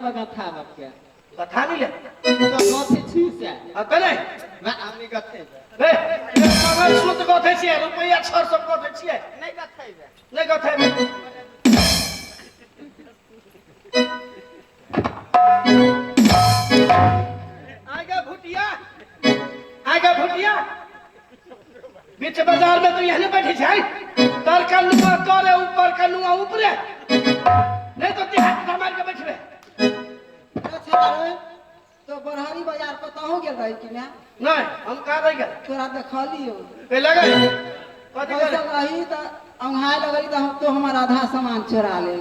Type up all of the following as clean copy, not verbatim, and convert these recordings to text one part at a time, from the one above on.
लेबै गथा बापके। गथा नहीं लेबै? तो गथै छी से। हाँ तऽ नहि। ना, हम नहि गथेबै। रे, मंगलसूत्र गथै छियै, रुपैआ छड़ सब गथै छियै। नहि गथेबै। नहि गथेबै। आगे भुटिया, आगे भुटिया, बीच बाजार में तो यहीं बैठी छै, तर का नुआ तोरे, ऊपर का नुआ ऊपरे, नहीं तो तिहार मार के बैठबे। अच्छा रे, तो बरहरी बाजार पर तहु गेल रही कि ना? नहीं, हम कहाँ रह गेल। तोरा देखलियो। के लगे कथी करे? बैसल रही तऽ औंघाय लगली तऽ हम तो हमर आधा सामान चोरा ले।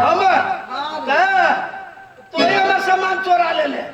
हमर? हाँ। तो हमर सामान चोरा ले ले।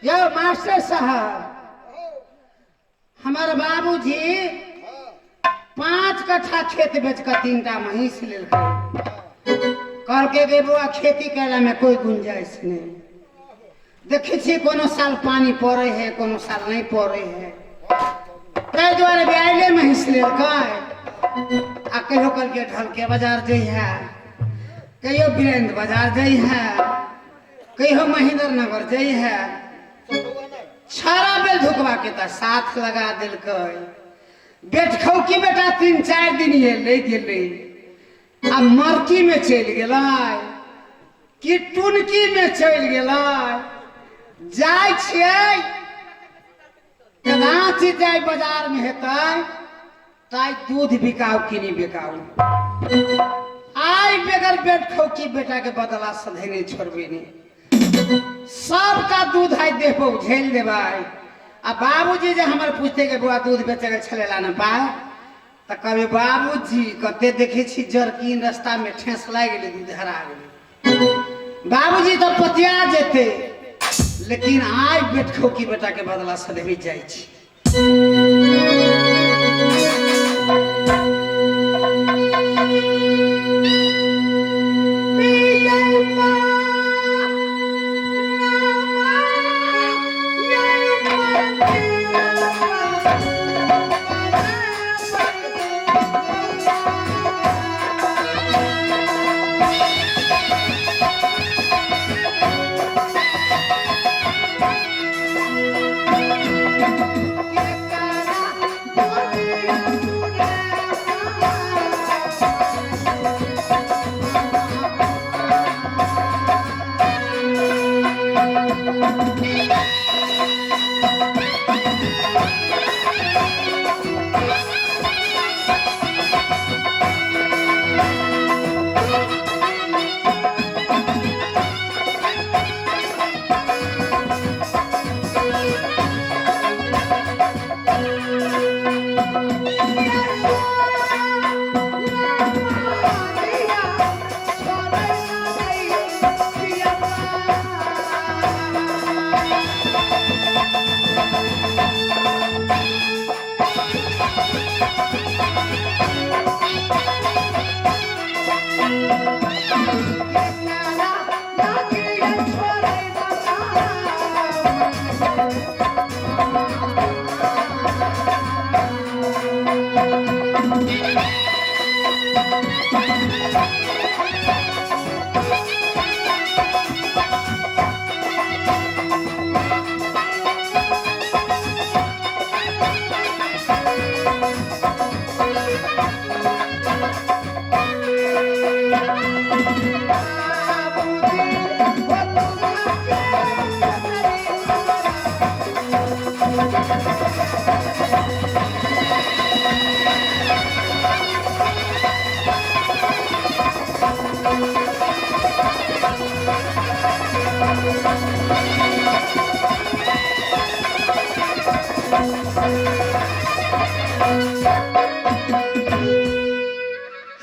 यो मास्टर साहब, हमार बाबूजी 5 कट्ठा खेत बेच कर 3 टा महींस लेलकै। कहलकै गे बौआ, खेती कैला में कोई गुंजाइश नहीं। देखै छियै कोनो साल पानी पड़े है, कोनो साल नहीं पड़े है, ताहि दुआरे ब्याइले महींस लेलकै। आ कहियो कहलकै ढलके बाजार जइहे, कहियो वीरेंद्र बाजार जइहे, कहियो महेंद्र नगर जइहे। छाड़ा बेल धुकवा के तऽ साथ लगा देलकै। बेटखौकी बेटा 3-4 दिन ये ले गेलै, आ मरकी में चलि गेलै कि टुनकी में चलि गेलै। जाइ छियै राँची जाय बाजार में हेतै ताइ दूध बिकाउ कि नहि बिकाउ। आइ बेगर बेटखौकी बेटा के बदला सधे नहीं छोड़बे नहीं, सबका दूध आइ देह पर उझेल देबै। आ बाबूजी जे हमर पूछते के बौआ दूध बेचे के छलेला ने पाय, तऽ कहबै बाबूजी कते देखै छी जरकिन रास्तामे ठेस लागि गेलै, दूध हरा गेलै। बाबूजी तऽ पतिया जेतै, लेकिन आइ बेटखौकी बेटाके बदला सधबी जाइ छी।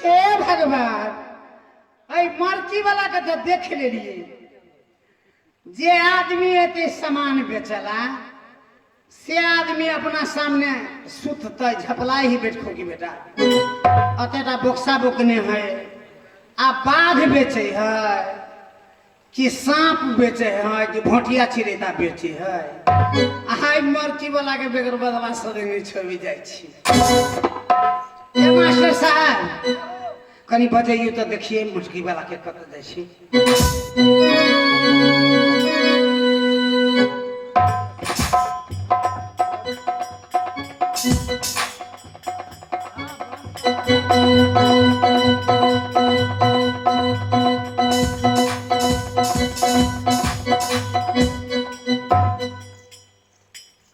हे भगवान, एहि मर्ची वाला के तऽ देख लेलियै। जे आदमी एते सामान बेचला से आदमी अपना सामने सुतते झपलाई ही बैठो की बेटा अतेटा बोक्सा बोकने है आ बाघ बेचे है कि सांप बेचे है कि भोटिया चिड़ैता बेचे है। आइ मर्ची वाला के बेगर बदला सदे नहीं छोड़ी जाइ छी। ए मास्टर साहब कनी बजैयो तऽ देखिए मुटकी वाला के कतऽ जाइ छी।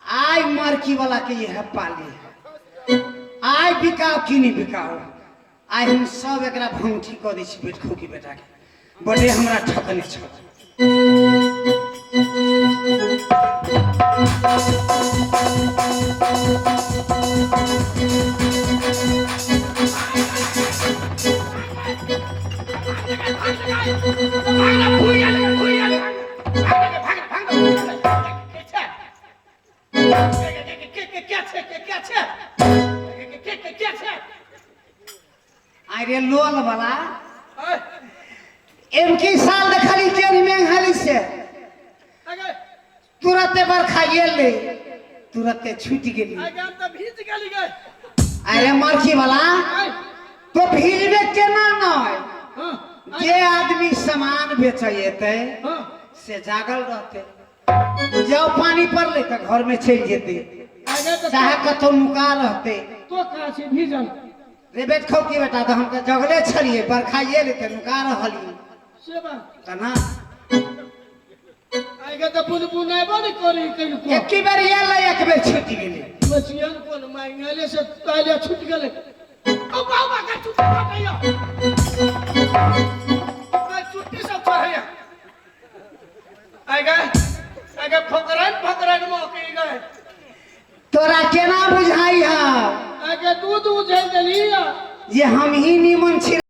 आइ मरकी वाला के यह पाली है, आइ बिकाओ कि नहीं बिकाओ, आइ हम सब एकरा भंगठी कऽ दै छी बेटखो की बेटा के, बड़े हमरा ठकने छल। अरे लोल वाला एम की साल देखली केरी में हाली से तुरते बरखा गेलै तुरते छूट गेली। अरे मरखी वाला तो भीजबे केना नहीं, जे आदमी सामान बेचे एतै से जागल रहते, जब पानी पड़ले तो घर में चलि जेते, चाहे कतौ नुका रहते। तो कहाँ से भीजल रे बेट खौ की बेटा, तो हम तो जगले छलिए बरखा गेलै तऽ नुका रहलिए से बात तना आगे तो बुन बुनाबो नहीं करी कहीं एक बेर एलै एक बेर छूटि गेलै। बचियन कोन मांगले से पहले छूट गेलै। ओ बाबा का छुट्टी कटैया मैं छुट्टी सब चढ़ैया आगे आगे फकरन फकरन मौके गए। तोरा केना बुझाई है? आगे दूध उझेल देली जे हम ही निमन छी।